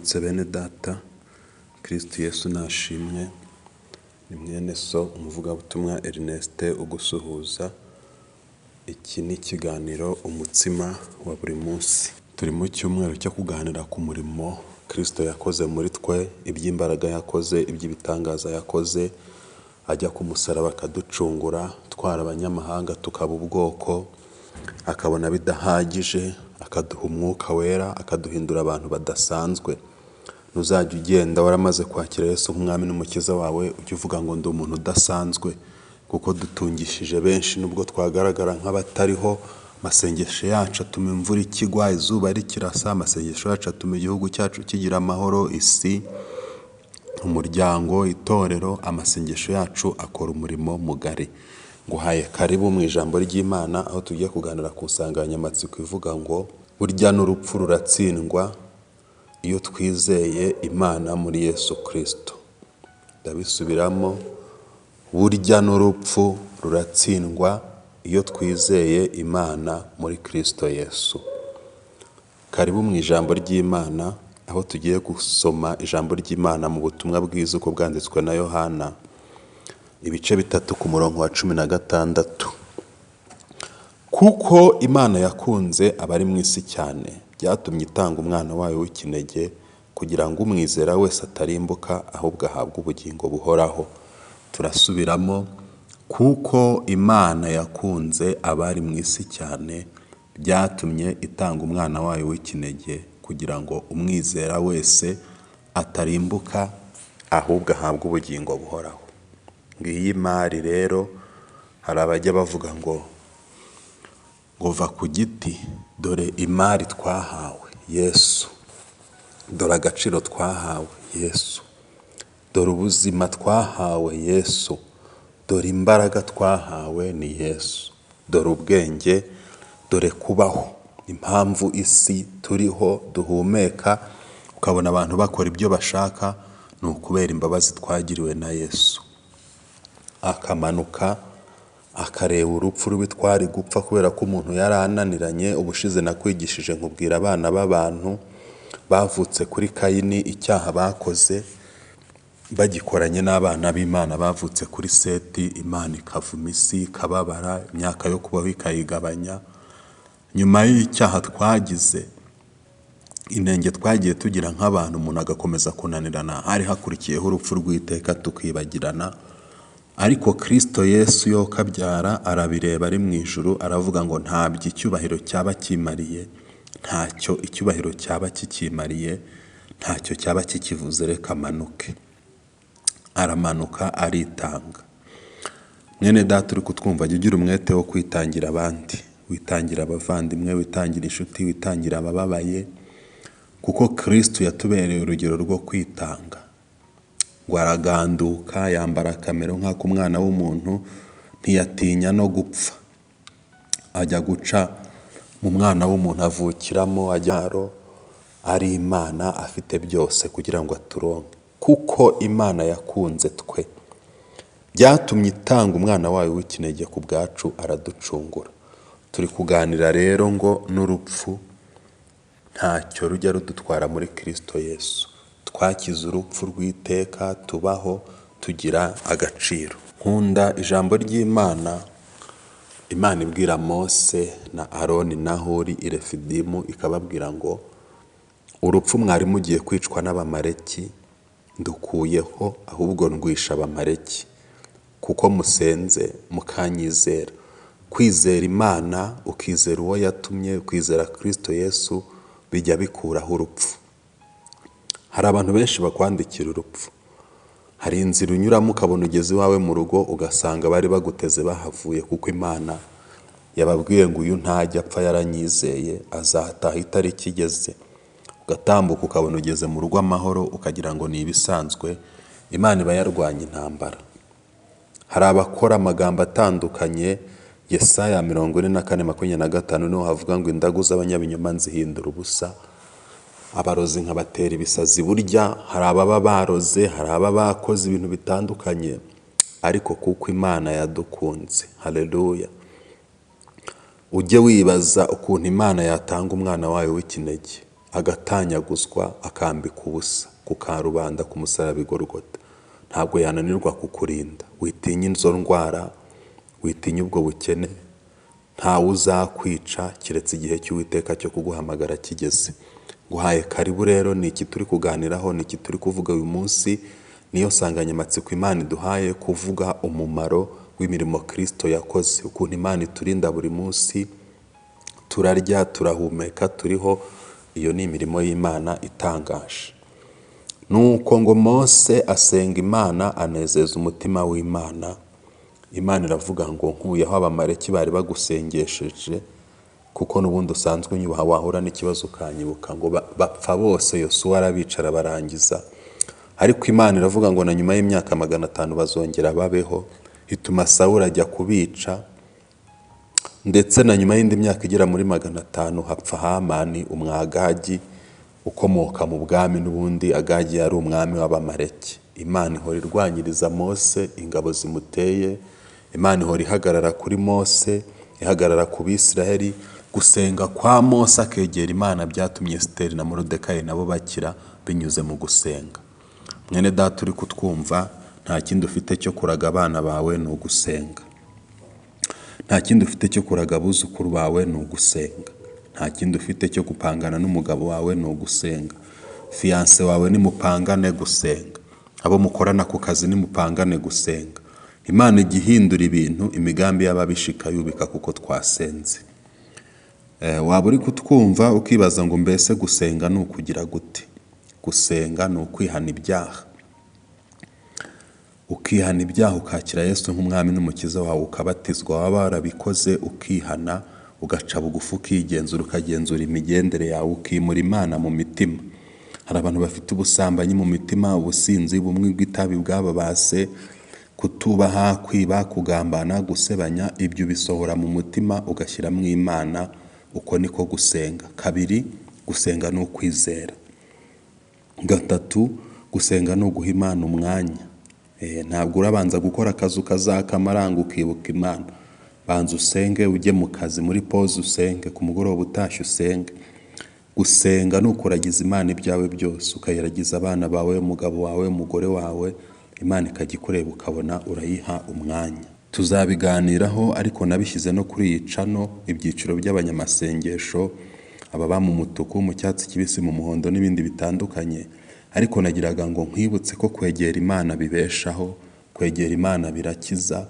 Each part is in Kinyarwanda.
Mwaramutse bene data, Kristo Yesu nashimwe, ni mwene so umuvugabutumwa Ernest ugusuhuza, iki ni ikiganiro umutsima wa buri munsi. Turi mu cyumweru cyo kuganira ku murimo Kristo yakoze muri twe, iby'imbaraga yakoze, iby'ibitangaza yakoze, ajya ku musaraba akaducungura, twari abanyamahanga tukaba ubwoko, akabona bidahagije, akaduha umwuka wera, akaduhindura abantu badasanzwe. Ntuzajya ugenda waramaze kwakira Yesu nk'umwami n'umukiza wawe, ujye uvuga ngo ndi umuntu udasanzwe, kuko dutungishije benshi nubwo twagaragara nk'abatariho. Amasengesho yacu atuma imvura ikigwa, izuba rikirasa, amasengesho yacu atuma igihugu cyacu kigira amahoro, isi, umuryango, itorero, amasengesho yacu akora umurimo mugari. Nguhaye karibu mu ijambo ry'Imana, aho tugiye kuganira ku nsanganyamatsiko ivuga ngo burya n'urupfu ruratsindwa iyo twizeye Imana muri Yesu Kristo. Ndabisubiramo, burya n'urupfu ruratsindwa iyo twizeye Imana muri Kristo Yesu. Karibu mu ijambo ry'Imana, aho tugiye gusoma ijambo ry'Imana mu butumwa bwiza uko bwanditswe na Yohana, ibice 3 ku murongo wa 16. Kuko Imana yakunze abari mu isi cyane, byatumye itanga umwana wayo w'ikinege, kugira ngo umwizera wese atarimbuka, ahubwo ahabwe ubugingo buhoraho. Turasubiramo, kuko Imana yakunze abari mu isi cyane, byatumye itanga umwana wayo w'ikinege, kugira ngo umwizera wese atarimbuka, ahubwo ahabwe ubugingo buhoraho. Ngiyi imari rero, hari abajya bavuga ngo va ku giti, dore imari twahawe Yesu, dore agaciro twahawe Yesu, dore ubuzima twahawe Yesu, dore imbaraga twahawe ni Yesu, dore ubwenge, dore kubaho. Impamvu isi turiho duhumeka, ukabona abantu bakora ibyo bashaka, ni ukubera imbabazi twagiriwe na Yesu. Akamanuka akareba urupfu rubi twari gupfa kubera ko umuntu yari ananiranye. Ubushize nakwigishije nkubwira abana b'abantu bavutse kuri Kayini, icyaha bakoze bagikoranye n'abana b'Imana bavutse kuri Seti, Imana ikavuma isi ikababara, imyaka yo kubaho ikayigabanya. Nyuma y'icyaha twagize, inenge twagiye tugira nk'abantu, umuntu agakomeza kunanirana, hari hakurikiyeho urupfu rw'iteka tukibagirana. Ariko Kristo Yesu yo kabyara arabireba ari mu ijuru, aravuga ngo ntabyo icyubahiro cyaba kimariye, ntacyo icyubahiro cyaba kikimariye, ntacyo cyaba kikivuze, reka amanuke. Aramanuka aritanga. Mwene data uri kutwumva, jya ugira umwete wo kwitangira abandi, witangira abavandimwe, witangira inshuti, witangira abababaye, kuko Kristo yatubereye urugero rwo kwitanga. Ngo araganduka, yambara akamero nk'ak'umwana w'umuntu, ntiyatinya no gupfa. Ajya guca mu mwana w'umuntu avukiramo, ajya ari Imana afite byose kugira ngo aturonke. Kuko Imana yakunze twe, byatumye itanga umwana wayo w'ikinege ku bwacu, araducungura. Turi kuganira rero ngo n'urupfu ntacyo rujya rudutwara muri Kristo Yesu. Twakize urupfu rw'iteka, tubaho tugira agaciro. Nkunda ijambo ry'Imana, Imana ibwira Mose na Aroni na Huri i Refidimu, ikababwira ngo urupfu mwari mugiye kwicwa n'Abamaleki ndukuyeho, ahubwo ndwisha Abamaleki, kuko musenze mukanyizera. Kwizera Imana, ukizera uwo yatumye, ukizera Kristo Yesu, bijya bikuraho urupfu. Hari abantu benshi bakwandikira urupfu. Hari inzira unyuramo ukabona ugeze iwawe mu rugo, ugasanga bari baguteze bahavuye, kuko Imana yababwiye ngo uyu ntajya apfa, yaranyizeye, azataha itariki igeze. Ugatambuka ukabona ugeze mu rugo amahoro, ukagira ngo ni ibisanzwe. Imana iba yarwanya intambara. Hari abakora amagambo atandukanye. Yesaya 44:25 niho havuga ngo indagu z'abanyabinyoma nzihindura ubusa, abarozi nkabatera ibisazi. Burya hari ababa baroze, hari ababa bakoze ibintu bitandukanye, ariko kuko Imana yadukunze, haleluya. Ujye wibaza ukuntu Imana yatanga umwana wayo w'ikinege. Agatanyaguzwa, akambikwa ubusa ku karubanda ku musaraba i Golgota, ntabwo yananirwa kukurinda. Witinya izo ndwara, witinya ubwo bukene, ntawe uzakwica keretse igihe cy'Uwiteka cyo kuguhamagara kigeze. Nguhaye karibu rero, ni iki turi kuganiraho, ni iki turi kuvuga uyu munsi, niyo nsanganyamatsiko Imana iduhaye, kuvuga umumaro w'imirimo Kristo yakoze, ukuntu Imana iturinda buri munsi, turarya, turahumeka, turiho, iyo ni imirimo y'Imana itangaje. Nuko ngo Mose asenga Imana, anezeza umutima w'Imana. Imana iravuga ngo nkuyeho Abamaleki bari bagusengesheje, kuko n'ubundi usanzwe unyubaha, wahura n'ikibazo ukanyibuka. Ngo bapfa bose, Yosuwa arabicara barangiza. Ariko Imana iravuga ngo na nyuma y'imyaka 500 bazongera babeho, ituma Sawuli ajya kubica, ndetse na nyuma y'indi myaka igera muri 500 hapfa Hamani umwagagi ukomoka mu bwami, n'ubundi Agagi yari umwami w'Abamaleki. Imana ihora irwanyiriza Mose ingabo zimuteye, Imana ihora ihagarara kuri Mose, ihagarara ku Bisiraheli. Gusenga kwa Mose akegera Imana byatumye Esiteri na Moridekayi nabo bakira binyuze mu gusenga. Mwene data uri kutwumva, nta kindi ufite cyo kuraga abana bawe ni ugusenga. Nta kindi ufite cyo kuraga abuzukuru bawe ni ugusenga. Nta kindi ufite cyo gupangana n'umugabo wawe ni ugusenga. Fiyanse wawe nimupangane gusenga. Abo mukorana ku kazi nimupangane gusenga. Imana ijya ihindura ibintu, imigambi y'ababisha ikayubika kuko twasenze. Waba uri kutwumva ukibaza ngo mbese gusenga ni ukugira gute? Gusenga ni ukwihana ibyaha. Ukihana ibyaha, ukakira Yesu nk'umwami n'umukiza wawe, ukabatizwa, waba warabikoze ukihana, ugaca bugufi, ukigenzura, ukagenzura imigendere yawe, ukimura Imana mu mitima. Hari abantu bafite ubusambanyi mu mitima, ubusinzi, bumwe bw'itabi bwababase, kutubaha, kwiba, kugambana, gusebanya, ibyo ubisohora mu mutima ugashyiramo Imana, uko niko gusenga. Kabiri, gusenga ni ukwizera. Gatatu, gusenga ni uguha Imana umwanya. Ntabwo urabanza gukora akazi ukazakamara ukibuka Imana. Banza usenge, ujye mu kazi, muri pause usenge, ku mugoroba utashye usenge. Gusenga ni ukuragiza Imana ibyawe byose, ukayiragiza abana bawe, umugabo wawe, umugore wawe, Imana ikajya ikureba ukabona urayiha umwanya. Tuzabiganiraho, ariko nabishyize no kuri iyi cano, ibyiciro by'abanyamasengesho, ababa mu mutuku, mu cyatsi kibisi, mu muhondo n'ibindi bitandukanye. Ariko nagiraga ngo nkwibutse ko kwegera Imana bibeshaho, kwegera Imana birakiza.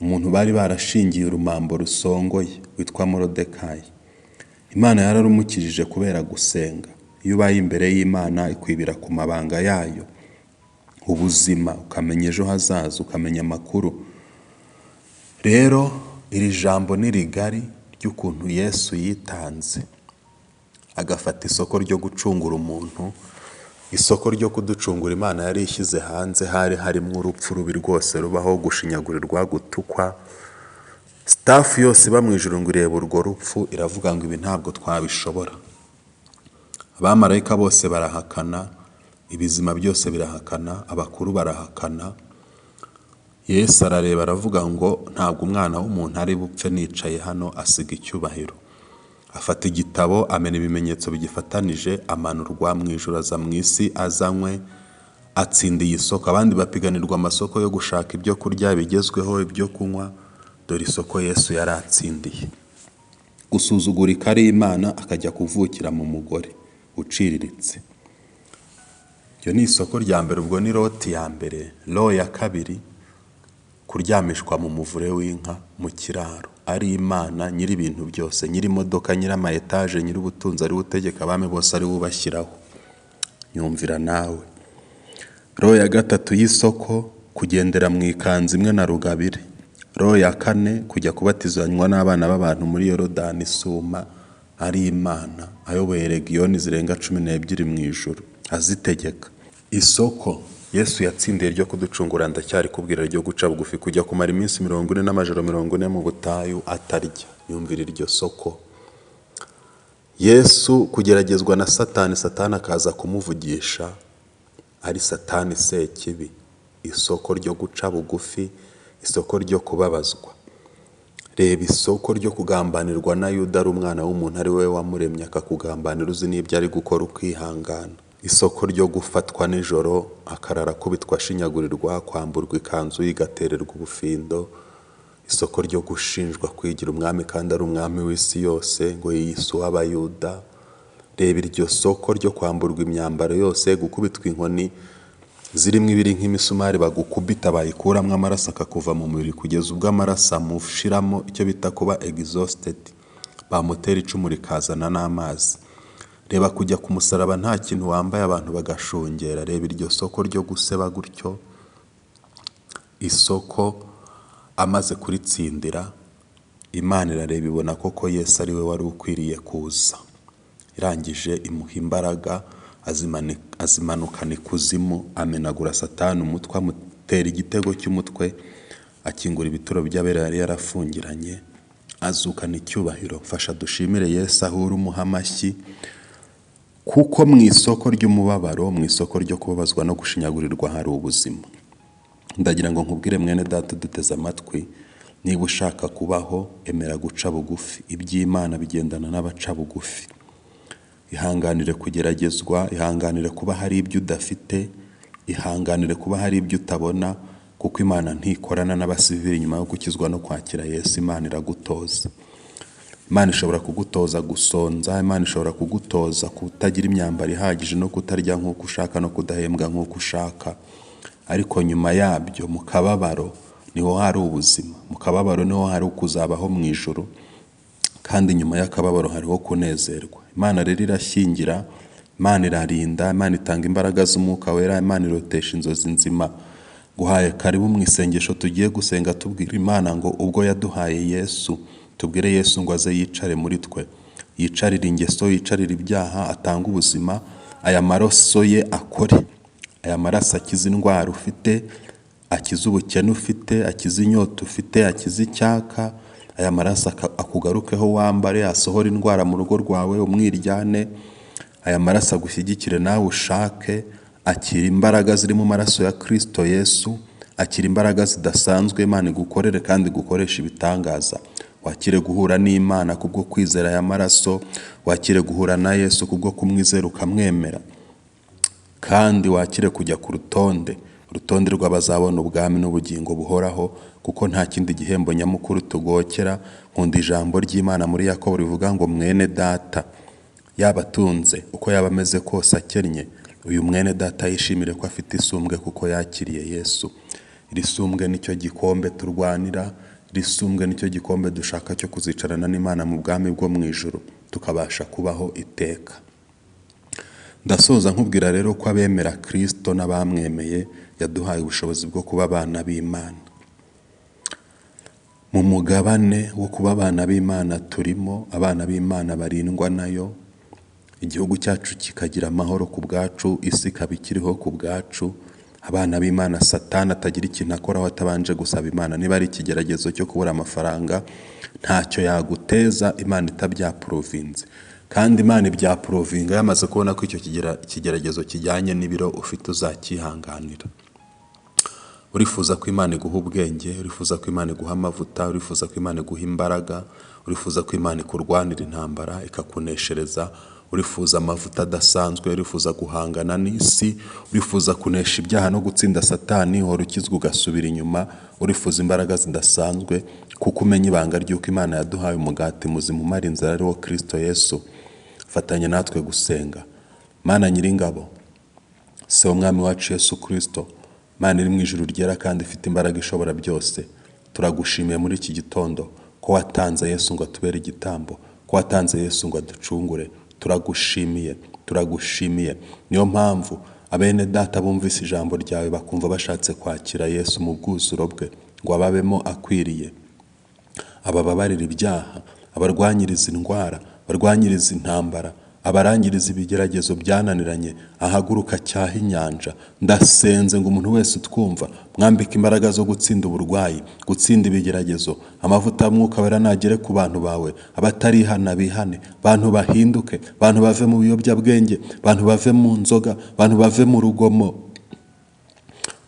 Umuntu bari barashingiye urumambo rusongoye witwa Moridekayi, Imana yararumukijije kubera gusenga. Iyo ubaye imbere y'Imana ikwibira ku mabanga yayo, ubuzima, ukamenya ejo hazaza, ukamenya amakuru. Rero iri jambo ni rigari ry'ukuntu Yesu yitanze agafata isoko ryo gucungura umuntu, isoko ryo kuducungura Imana yari ishyize hanze, hari harimo urupfu rubi rwose rubaho, gushinyagurirwa, gutukwa. Staff yose iba mu ijuru ngo ireba urwo rupfu iravuga ngo ibi ntabwo twabishobora. Abamarayika bose barahakana, ibizima byose birahakana, abakuru barahakana. Yesu arareba aravuga ngo ntabwo umwana w'umuntu ari bupfe nicaye hano, asiga icyubahiro. Afata igitabo, amena ibimenyetso bigifatanije, amanurwa mu ijuru aza mu isi azanywe, atsindiye isoko. Abandi bapiganirwa amasoko yo gushaka ibyo kurya bigezweho, ibyo kunywa, dore isoko Yesu yari atsindiye. Gusuzugurika ari Imana akajya kuvukira mu mugore uciriritse. Iryo ni isoko rya mbere, ubwo ni lot ya mbere. Lot ya kabiri, kuryamishwa mu muvure w'inka mu kiraro, ari Imana nyiri ibintu byose, nyiri imodoka, nyiri ama etaje, nyiri ubutunzi, ari we utegeka abami bose, ari we ubashyiraho. Nyumvira nawe. Lot ya gatatu y'isoko, kugendera mu ikanzu imwe na rugabire. Lot ya kane, kujya kubatizanywa n'abana b'abantu muri Yorodani isuma, ari Imana ayoboye legiyoni zirenga 12 mu ijuru azitegeka. Isoko Yesu yatsindiye ryo kuducungura, ndacyari kubwira ryo guca bugufi, kujya kumara iminsi 40 n'amajoro 40 mu butayu atarya. Yumvira iryo soko. Yesu kugeragezwa na Satani, Satani akaza kumuvugisha ari Satani sekibi. Isoko ryo guca bugufi, isoko ryo kubabazwa. Reba isoko ryo kugambanirwa na Yuda ari umwana w'umuntu, ari we wamuremye, akakugambanira uzi n'ibyo ari gukora ukihangana. Isoko ryo gufatwa nijoro akarara akubitwa ashinyagurirwa, kwamburwa ikanzu ye igatererwa ubufindo. Isoko ryo gushinjwa kwigira umwami kandi ari umwami w'isi yose, ngo yiyise uw'Abayuda. Reba iryo soko ryo kwamburwa imyambaro yose, gukubitwa inkoni zirimo ibiri nk'imisumari bagukubita bayikuramo amaraso akakuva mu mubiri kugeza ubwo amaraso amushiramo, icyo bita kuba exhausted, bamutera icumu rikazana n'amazi. Reba kujya ku musaraba nta kintu wambaye, abantu bagashungera. Reba iryo soko ryo guseba gutyo, isoko amaze kuritsindira, Imana irareba ibona koko Yesu ari we wari ukwiriye kuza. Irangije imuha imbaraga, azimanukana ikuzimu, amenagura Satani umutwe, amutera igitego cy'umutwe, akingura ibituro by'abera yari yarafungiranye, azukana icyubahiro. Mfasha dushimire Yesu aho uri, umuha amashyi, kuko mu isoko ry'umubabaro, mu isoko ryo kubabazwa no gushinyagurirwa hari ubuzima. Ndagira ngo nkubwire mwene data uduteze amatwi, niba ushaka kubaho emera guca bugufi. Iby'Imana bigendana n'abaca bugufi. Ihanganire kugeragezwa, ihanganire kuba hari ibyo udafite, ihanganire kuba hari ibyo utabona, kuko Imana ntikorana n'abasivili nyuma yo gukizwa no kwakira Yesu. Imana iragutoza. Imana ishobora kugutoza gusonza, Imana ishobora kugutoza kutagira imyambaro ihagije no kutarya nk'uko ushaka no kudahembwa nk'uko ushaka, ariko nyuma yabyo mu kababaro niho hari ubuzima, mu kababaro niho hari ukuzabaho mu ijuru, kandi nyuma y'akababaro hariho kunezerwa. Imana rero irashyingira, Imana irarinda, Imana itanga imbaraga z'umwuka wera, Imana irotesha inzozi nzima. Guhaye karibu mu isengesho tugiye gusenga tubwira Imana ngo ubwo yaduhaye Yesu, tubwire Yesu ngo aze yicare muri twe, yicarire ingeso, yicarire ibyaha, atange ubuzima, aya maraso ye akore, aya maraso akize indwara ufite, akize ubukene ufite, akize inyota ufite, akize icyaka, aya maraso akugarukeho wambare, asohore indwara mu rugo rwawe, umwiryane, aya maraso agushyigikire nawe ushake, akira imbaraga ziri mu maraso ya Kristo Yesu, akira imbaraga zidasanzwe, Imana igukorere kandi igukoreshe ibitangaza. Wakire guhura n'Imana kubwo kwizera aya maraso, wakire guhura na Yesu kubwo kumwizera ukamwemera, kandi wakire kujya ku rutonde, urutonde rw'abazabona ubwami n'ubugingo buhoraho, kuko nta kindi gihembo nyamukuru tugokera. Nkunda ijambo ry'Imana muri Yakobo rivuga ngo mwene data yaba atunze uko yaba ameze kose akennye, uyu mwene data yishimire ko afite isumbwe kuko yakiriye Yesu. Iri sumbwe nicyo gikombe turwanira, iri sumbwe nicyo gikombe dushaka cyo kuzicarana n'Imana mu bwami bwo mu ijuru, tukabasha kubaho iteka. Ndasoza nkubwira rero ko abemera Kristo n'abamwemeye yaduhaye ubushobozi bwo kuba abana b'Imana. Mu mugabane wo kuba abana b'Imana turimo, abana b'Imana barindwa nayo, igihugu cyacu kikagira amahoro ku bwacu, isi ikaba ikiriho ku bwacu, abana b'Imana Satani atagira ikintu akoraho atabanje gusaba Imana. Niba ari ikigeragezo cyo kubura amafaranga, ntacyo yaguteza Imana itabyapurovinze, kandi Imana ibyapurovinga yamaze kubona ko icyo kigeragezo kijyanye n'ibiro ufite uzakihanganira. Urifuza ko Imana iguha ubwenge, urifuza ko Imana iguha amavuta, urifuza ko Imana iguha imbaraga, urifuza ko Imana ikurwanira intambara ikakuneshereza, urifuza amavuta adasanzwe, urifuza guhangana n'isi, urifuza kunesha ibyaha no gutsinda Satani, uhora ukizwa ugasubira inyuma, urifuza imbaraga zidasanzwe, kuko umenya ibanga ry'uko Imana yaduhaye umugati muzima umara inzara ari wo Kristo Yesu. Fatanya natwe gusenga. Mana nyiringabo, Se w'Umwami wacu Yesu Kristo, Mana iri mu ijuru ryera kandi ifite imbaraga ishobora byose, turagushimiye muri iki gitondo ko watanze Yesu ngo atubere igitambo, ko watanze Yesu ngo aducungure. Turagushimiye, turagushimiye. Niyo mpamvu abene data bumvise ijambo ryawe bakumva bashatse kwakira Yesu mu bwuzuro bwe ngo ababemo akwiriye, abababarira ibyaha, abarwanyiriza indwara, abarwanyiriza intambara, abarangiriza ibigeragezo byananiranye, ahaguruka acyaha inyanja. Ndasenze ngo umuntu wese utwumva mwambike imbaraga zo gutsinda uburwayi, gutsinda ibigeragezo. Amavuta y'Umwuka Wera nagere ku bantu bawe, abatarihana bihane, abantu bahinduke, abantu bave mu biyobyabwenge, abantu bave mu nzoga, abantu bave mu rugomo,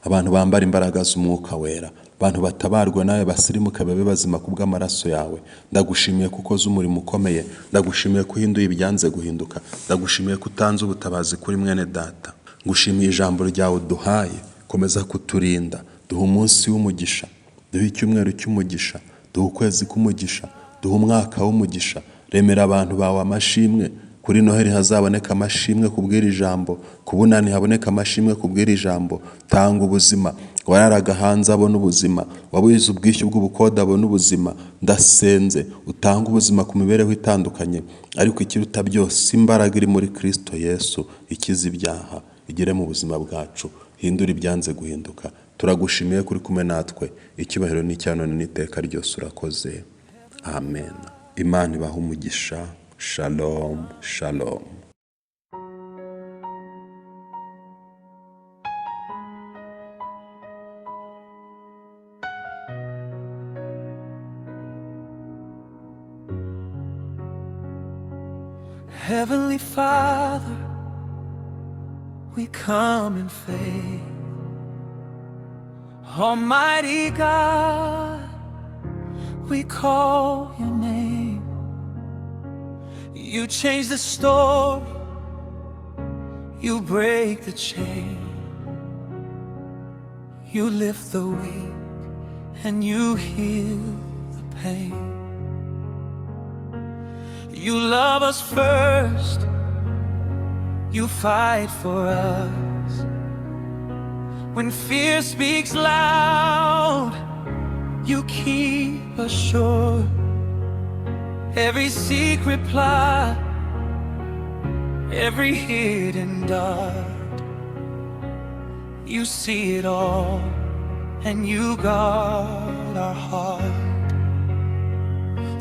abantu bambara imbaraga z'Umwuka Wera, Abantu batabarwe nawe, basirimuke babe bazima kubw'amaraso yawe. Ndagushimiye ko ukoze umurimo ukomeye, ndagushimiye ko uhinduye ibyanze guhinduka, ndagushimiye ko utanze ubutabazi kuri mwene data. Ngushimiye ijambo ryawe uduhaye, komeza kuturinda, duha umunsi w'umugisha, duha icyumweru cy'umugisha, duha ukwezi k'umugisha, duha umwaka w'umugisha. Remera abantu bawe amashimwe, kuri Noheli hazaboneka amashimwe kubw'iri jambo, ku bunani haboneka amashimwe kubw'iri jambo. Tanga ubuzima, wararaga hanze abona ubuzima, wabuze ubwishyu bw'ubukode abona ubuzima. Ndasenze utange ubuzima ku mibereho itandukanye, ariko ikiruta byose imbaraga iri muri Kristo Yesu ikiza ibyaha igere mu buzima bwacu, hindura ibyanze guhinduka. Turagushimiye kuri kumwe natwe, icyubahiro n'icya none n'iteka ryose urakoze. Amen. Imana ibahe umugisha. Shalom, shalom. Heavenly Father, we come in faith. Almighty God, we call your name. You change the story, you break the chain. You lift the weak and you heal the pain. You love us first, you fight for us. When fear speaks loud, you keep us sure. Every secret plot, every hidden dart, you see it all and you guard our heart.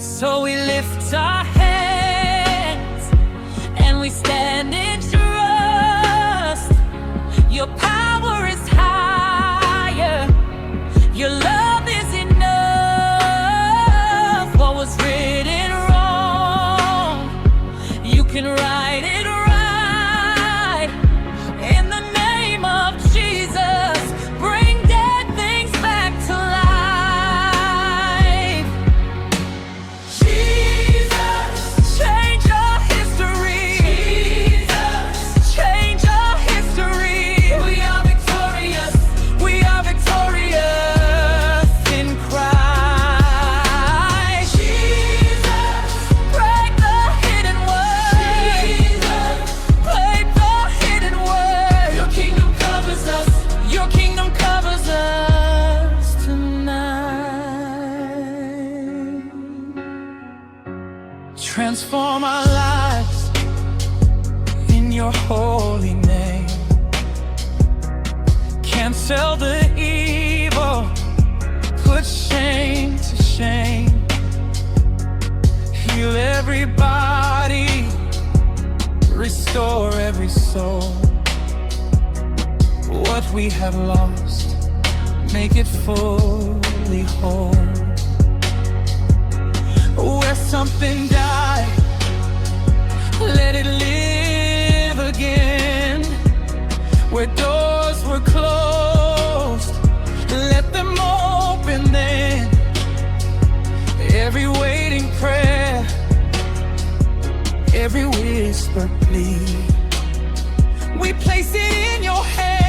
So we lift our hands and we stand in trust. Your power is higher, your love is enough. What was written wrong, you can write it right. In the name of Jesus, bring dead things back to life. Jesus, change our history. Jesus, change our history. We are victorious. We are victorious in Christ. Jesus, break the hidden word. Jesus, break the hidden word. Your kingdom covers us. Your kingdom covers us tonight. Transform our lives in your holy name. Cancel the evil, put shame to shame. Heal every body, restore every soul. What we have lost, make it fully whole. Where something died, let it live again. Where doors were closed, let them open then. Every waiting prayer, every whispered plea, we place it in your hands.